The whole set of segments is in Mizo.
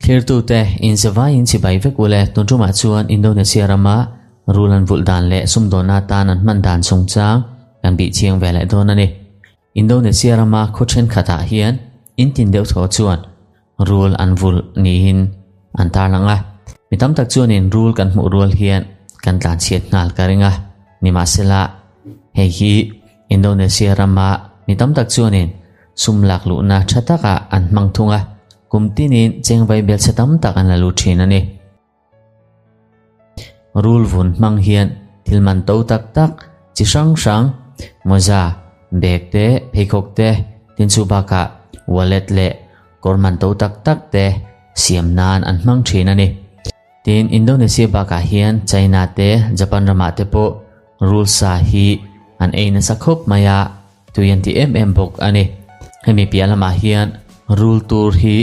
Thlirtute inzavaiin chibai vek ule tun tumah chuan Indonesia rama rul an vulh dan leh sumdawnna atan an hman dan chungchang kan bih chiang ve leh dawn a ni. Indonesia rama khaw thenkhatah hian in tin deuh thaw chuan rul an vulh niin an tarlang a. Mi tam tak chuanin rul kan hmuh rual hian kan tlanchhiat nghal ka ring a. Nimahsela, hei hi Indonesia rama mi tam tak chuanin sum lak luhna tha takah an hmang thung a, kum tinin cheng vai belchhe tam tak an la lut thin a ni. Rul vun hmang hian thil man to tak tak chi hrang hrang, mawza, bag te, pheikhawk te, tin chu bakah wallet leh kawr man to tak tak te siam nan an hmang thin a ni. Tin, Indonesia bakah hian China te, Japan ramah te pawh rul sa hi an ei nasa khawp mai a, tui an ti em em bawk a ni. Hemi piah lamah hian rul tur hi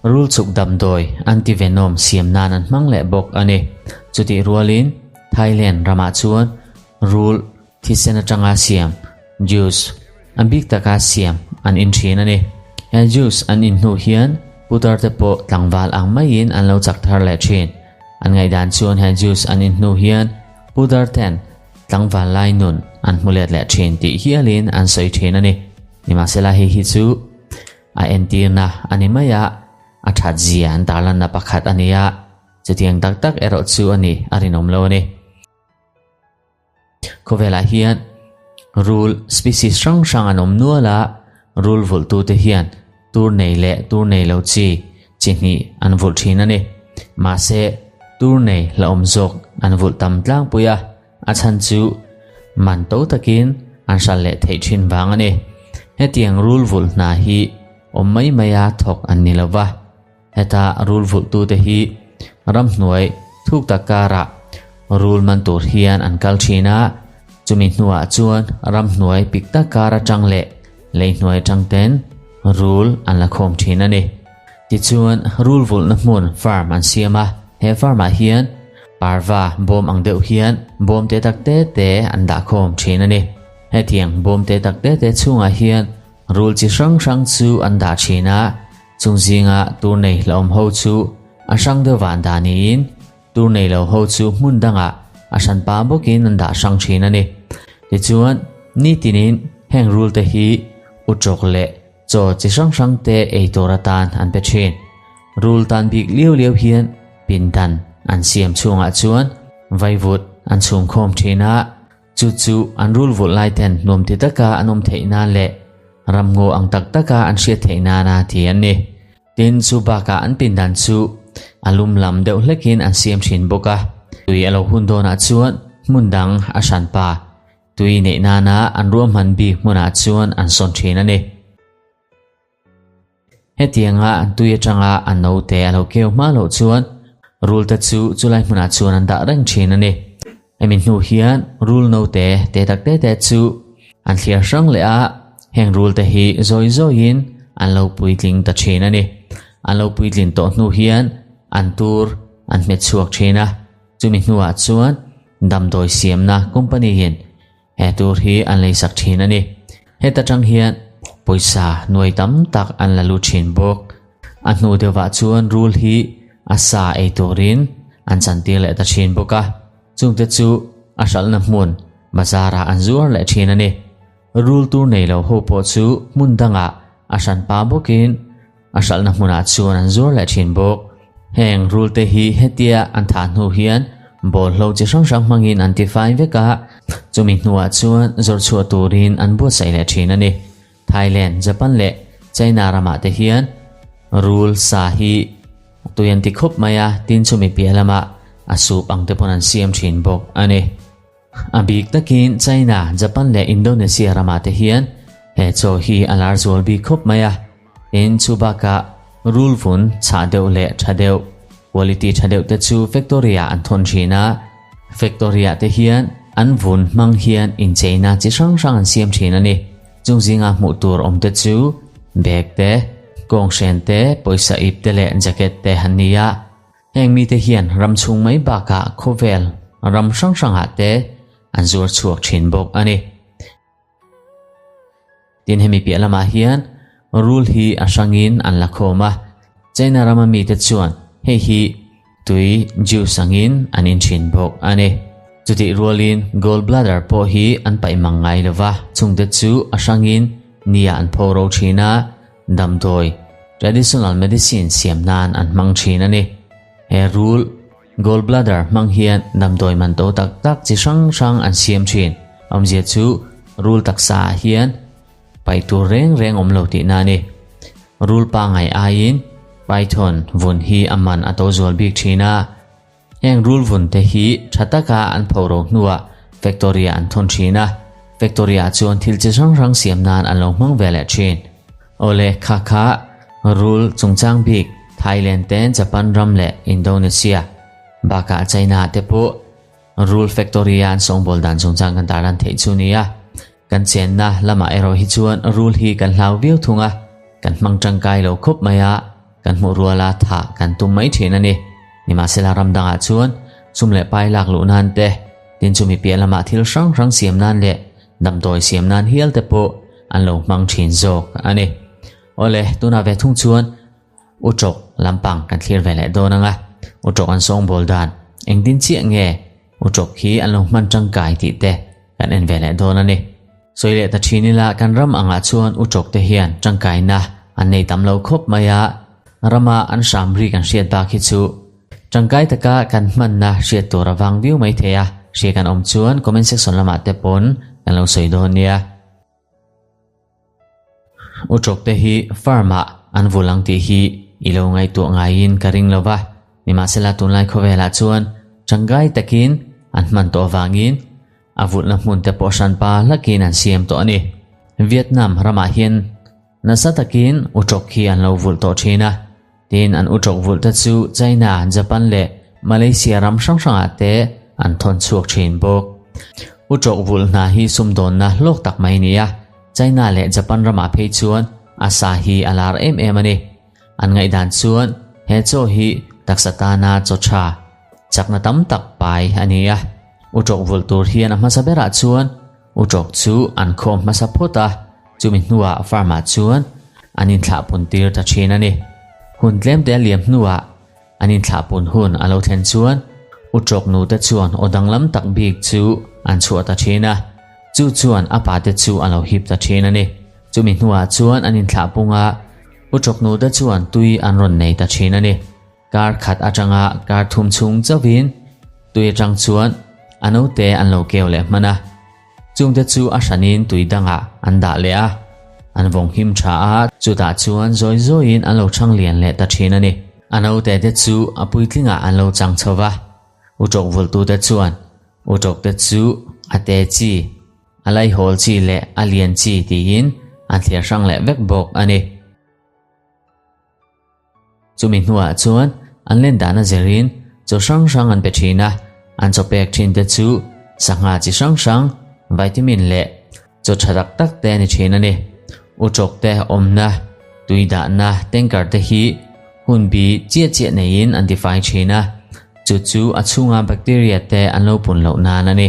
rul chuk damdawi anti-venom siam nan an hmang leh bawk a ni. Chutih rualin Thailand ramah chuan rul thisen atanga siam juice a bik taka siam an in thin a ni. He juice an in hnu hian putar te pawh tlangval ang maiin an lo chak thar leh thin. An ngaihdan chuan he juice an in hnu hian putar ten tlangval lai nun an hmu let leh thin tih hialin an sawi thin a ni. Nimahsela hei hi chu a entirna a ni mai a, a that zia an tarlanna pakhat a ni a, chutiang tak tak erawh chu a ni a rinawm lo a ni. Khawvelah hian rul species hrang hrang an awm nual a, rul vulhtute hian tur nei leh tur nei lo chi chi hnih an vulh thin a ni. Mahse, tur nei hlauhawm zawk an vulh tam tlangpui a, a chhan chu man to takin an hral leh theih thin vang a ni. Hetiang rul vulh hna hi awm mai maia thawk an ni lo va. Heta rul vulhtute hi ramhnuai thuk tak karah rul man tur hian an kal thin a, chumi hnuah chuan ramhnuai pik tak kar atang leh leihnuai atang ten rul an la khawm thin a ni. Tichuan rul vulhna hmun farm an siam a, he farm ah hian parva bawm ang deuh hian bawm te tak te te an dah khawm thin a ni. Hetiang bawm te tak te te chhungah hian rul chi hrang hrang chu an dah thin a, Chung zinga tur nei hlauhawm ho chu a hrang deuh vah dah niin tur nei lo ho chu hmun dangah a hran pa bawkin an dah hrang thin a ni. Tichuan, nitinin heng rul te hi utrawk leh chaw chi hrang hrang te ei tur atan an pe thin. Rul tan bik liau liau hian pindan an siam chhungah chuan vaivut an chhung khawm thin a, Chu chu an rul vulh lai ten nuam ti taka an awm theih nan leh ramngaw ang tak taka an hriat theih nana ti an ni. Tin, chu bakah an pindan chu a lum lam deuh hlekin an siam thin bawk a. Tui a lo hun dawnah chuan hmun dang a hran pa tui neih nana an ruahman bik hmunah chuan an sawn thin a ni. Hetianga an tui atanga a naute a lo keu hma loh chuan rul te chu chulai hmunah chuan an dah reng thin a ni. Hemi hnu hian rul naute te tak te te chu an thliar hrang leh a, heng rul te hi zawi zawiin an lo puitling ta thin a ni. An lo puitlin tawh hnu hian an tur an hmet chhuak thin a, chumi hnuah chuan damdawi siamna company in He tur hi an leisak thin a ni. Heta tang hian pawisa nuai tam tak an la lut thin bawk. A hnu deuhah chuan rul hi a sa ei turin an chantir leh ta thin bawk a. Chungte chu a hralhna hmun bazarah an zuar leh thin a ni. Rul tur nei lo ho pawh chu hmun dangah a hranpa bawkin a hralhna hmunah chuan an zuar leh thin bawk. Heng rul te hi hetia an thah hnu hian bawlhlo chi hrang hrang hmangin an tifai vek a, chumi hnuah chuan zawrh chhuah turin an buatsaih leh thin a ni. Thailand, Japan leh China ramah te hian rul sa hi tui an ti khawp mai a, tin chumi piah lamah a soup ang te pawn an siam thin bawk a ni. A bik takin China, Japan leh Indonesia ramah te hian he chaw hi a lar zual bik khawp mai a. Tin, chu bakah rul vun chhah deuh leh tha deuh, quality tha deuh te chu factory ah an thawn thin a. Factory ah te hian an vun hmang hian incheina chi hrang hrang an siam thin a ni. Chung zinga hmuh tur awm te chu bag te, kawnghren te, pawisa ip te leh jacket te han ni a. Heng mite hian ram chhung mai bakah khawvel ram hrang hrangah te an zuar chhuak thin bawk a ni. Tin hemi piah lamah hian Rul hi a hrangin an la khawm a, China rama mite chuan hei hi tui juice angin an in thin bawk a ni. Chutih rualin gallbladder pawh hi an paih mang ngai lo va, chungte chu a hrangin nia an pho ro thin a, damdawi, traditional medicine, siam nan an hmang thin a ni. He rul, gallbladder, hmang hian damdawi man to tak tak chi hrang hrang an siam thin. Awmzia chu rul taksa ah hian Paih tur reng reng awm lo tihna a ni. Rul pangai aiin Python vun hi a man a to zual bik thin a. Heng rul vun te hi tha taka an pho ro hnuah factory ah an thawn thin a, factory ah chuan thil chi hrang hrang siam nan an lo hmang ve leh thin. Awle kha kha rul chungchang bik Thailand ten Japan ram leh Indonesia bakah China ah te pawh rul factory a an sawngbawl dan chungchang kan tarlan theih chu nia. Kan chenna lamah erawh hi chuan rul hi kan hlau viau thung a, kan hmang tangkai lo khawp mai a, kan hmuh ruala thah kan tum mai thin a ni. Nimahsela ram dangah chuan sum leh pai lak luh nan te, tin chumi piah lamah thil hrang hrang siam nan leh damdawi siam nan hial te pawh an lo hmang thin zawk a ni. Awle, tunah ve thung chuan Utrawk lampang kan thlir ve leh dawn ang a, utrawk an sawngbawl dan engtin chiah nge utrawk hi an lo hman tangkai tih te kan en ve leh dawn a ni. Sawi leh ta thin ila kan ram angah chuan utrawk te hian tangkaina an nei tam lo khawp mai a, rama an hram ri kan hriat bak hi chu tangkai taka kan hmanna hriat tur a vang viau mai thei a, hria kan awm chuan comment section lamah te pawn kan lo sawi dawn nia. Utrawkte hi farm-ah an vul ang tih hi i lo ngaihtuah ngaiin ka ring lo va, nimahsela tunlai khawvelah chuan tangkai takin an hman tawh avangin a vulhna hmun te pawh hranpa hlakin an siam tawh a ni. Vietnam ramah hian nasa takin utrawk hi an lo vulh tawh thin a, tin an utrawk vulh te chu China, Japan leh Malaysia ram hrang hrangah te an thawn chhuak thin bawk. Utrawk vulh hna hi sumdawnna hlawk tak mai a ni a, China leh Japan ramah phei chuan a sa hi a lar em em a ni. An ngaihdan chuan he chaw hi taksa tana chaw tha, chakna tam tak pai a ni a. Utrawk vulh tur hian a hmasa berah chuan utrawk chu an khawm hmasa phawt a, chumi hnuah farm-ah chuan an inthlahpun tir ta thin a ni. Hun tlemte a liam hnuah An inthlahpun hun a lo thlen chuan Utrawk nute chuan aw danglam tak bik chu an chhuah ta thin a, chu chuan a pate chu a lo hip ta thin a ni. Chumi hnuah chuan an inthlahpung a, Utrawk nute chuan tui an rawn nei ta thin a ni. Kar khat atanga kar thum chhung chauhin tui atang chuan a naute an lo keu leh hman a. Chungte chu a hranin tui dangah an dah leh a, an vawng him tha a, chutah chuan zawi zawiin an lo chhang lian leh ta thin a ni. A naute te chu a puitlingah an lo chang chho va, utawk vulhtute chuan utawkte chu a te chi, a laihawl chi leh a lian chi tiin an thliar hrang leh vek bawk a ni. Chumi hnuah chuan an len dahna zirin chaw hrang hrang an pe thin a, an chaw pek thin te chu sangha chi hrang hrang, vitamin leh chaw tha tak tak te a ni thin a ni. Utrawk te awmna, tui dahna tanker te hi hun bi chiah chiah neiin an tifai thin a, chu chu a chhunga bacteria te an lo pun loh nan a ni.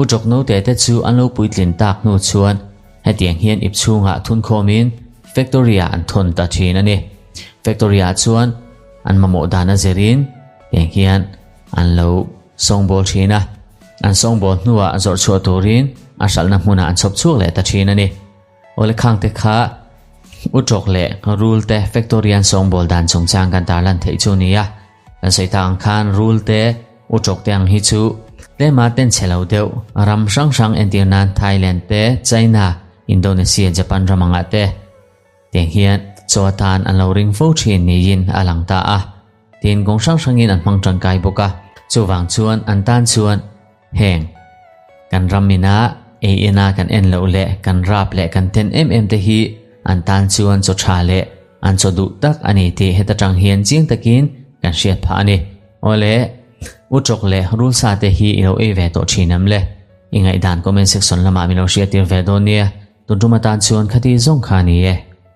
Utrawk naute te chu an lo puitlin tak hnu chuan hetiang hian ip chhungah thunkhawmin factory-ah an thawn ta thin a ni. Factory-ah chuan an mamawh dan a zirin tiang hian an lo sawngbawl thin a, an sawngbawl hnuah zawrh chhuah turin a hralhna hmunah an chhawp chhuak leh ta thin a ni. Awle khangte kha utrawk leh rul te factory an sawngbawl dan chungchang kan tarlan theih chu a ni a. Kan sawi tak ang khan rul te, utrawk te ang hi chu tlema ten chhe lo deuh ram hrang hrang entir nan Thailand te, China, Indonesia, Japan ram angah te tiang hian chaw atan an lo ring fo thin niin a lang ta a. Tin kawng hrang hrangin an hmang tangkai bawk a, chuvang chuan an tan chuan heng kan ram ina ei ena kan en loh leh kan rap leh kan ten em em te hi an tan chuan chaw tha leh an chaw duh tak a ni tih heta tang hian chiang takin kan hriat phah a ni. Awle, utrawk leh rulsa te hi i lo ei ve tawh thin em le? I ngaihdan comment section lamah min lo hriattir ve dawn nia. Tun tum atan chuan khati zawng kha a ni e.